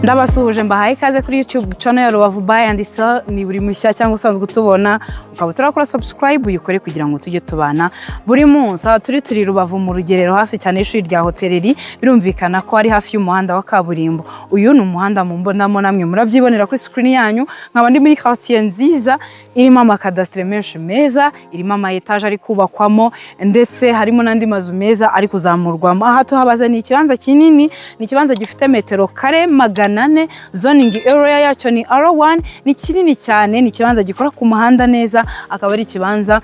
Ndabasuhuje, mbahaye ikaze kuri YouTube channel ya Rubavu Buy and Sell. Ni buri mushya cyangwa usanzwe utubona ukaba turakora subscribe, uyikore kugira ngo tujye tubana buri munsi. Aha turi Rubavu mu Rugerero, hafi cyane y'ishuri rya hôtellerie. Birumvikana ko ari hafi y'umuhanda wa kaburimbo. Uyu ni umuhanda mumbonamo, namwe murabyibonera kuri screen yanyu. Nkaba ndi muri quartier nziza irimo amakadasitire menshi meza, irimo ama étage ari kubakwamo, ndetse harimo n'andi mazu meza ari kuzamurwamo. Aha tuhabaza ni ikibanza kinini, ni ikibanza gifite metero kare 400, zoning area yacyo ni R1. Ni kinini cyane, ni ikibanza gikora ku muhanda neza, akaba ari ikibanza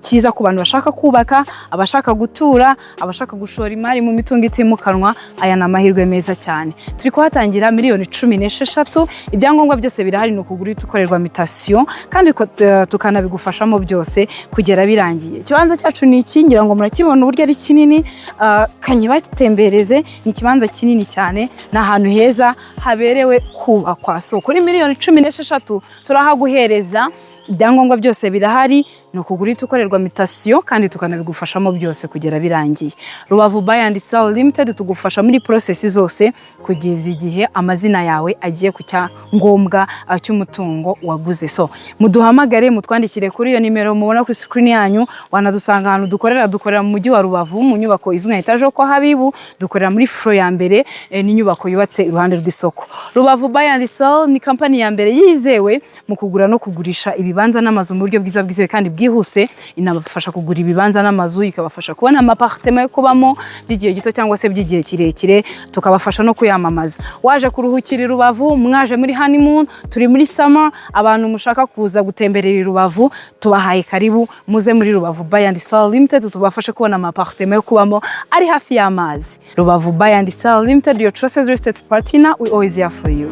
cyiza ku bantu bashaka kubaka, abashaka gutura, abashaka gushora imari mu mitungo itimukanwa. Aya ni amahirwe meza cyane. Turi kuhatangira miliyoni 16. Ibyangombwa byose birahari, ni ukugura uhita ukorerwa mutation, kandi tukanabigufashamo byose kugera birangiye. Ikibanza cyacu ni iki, ngira ngo murakibona uburyo ari kinini. Kanyibatembereze, ni ikibanza kinini cyane, ni ahantu heza haberewe kubakwa. So kuri miliyoni 16 turahaguhereza, ibyangombwa byose birahari, ni ukugura uhita ukorerwa mutation, kandi tukanabigufashamo byose kugera birangiye. Rubavu Buy and Sell Limited tugufasha muri process zose kugeza igihe amazina yawe agiye ku cyangombwa cy'umutungo waguze. So muduhamagare, mutwandikire kuri iyo nimero mubona kuri screen yanyu. Wanadusanga ahantu dukorera. Dukorera mu mujyi wa Rubavu, mu nyubako izwi nka étage kwa Habibu. Dukorera muri floor ya mbere, n'inyubako yubatse iruhande rw'isoko. Rubavu Buy and Sell ni kampani ya mbere yizewe mu kugura no kugurisha ibibanza n'amazu mu buryo bwiza, bwizewe kandi bwihuse. Inabafasha kugura ibibanza n'amazu, ikabafasha kubona ama appartement yo kubamo by'igihe gito cyangwa se by'igihe kirekire, tukabafasha no kuyamamaza. Waje kuruhukira i Rubavu, mwaje muri honeymoon, turi muri summer, abantu mushaka kuza gutemberera i Rubavu, tubahaye karibu. Muze muri Rubavu Buy and Sell Limited tubafashe kubona ama appartement yo kubamo ari hafi y'amazi. Rubavu Buy and Sell Limited, your trusted real estate partner, we always here for you.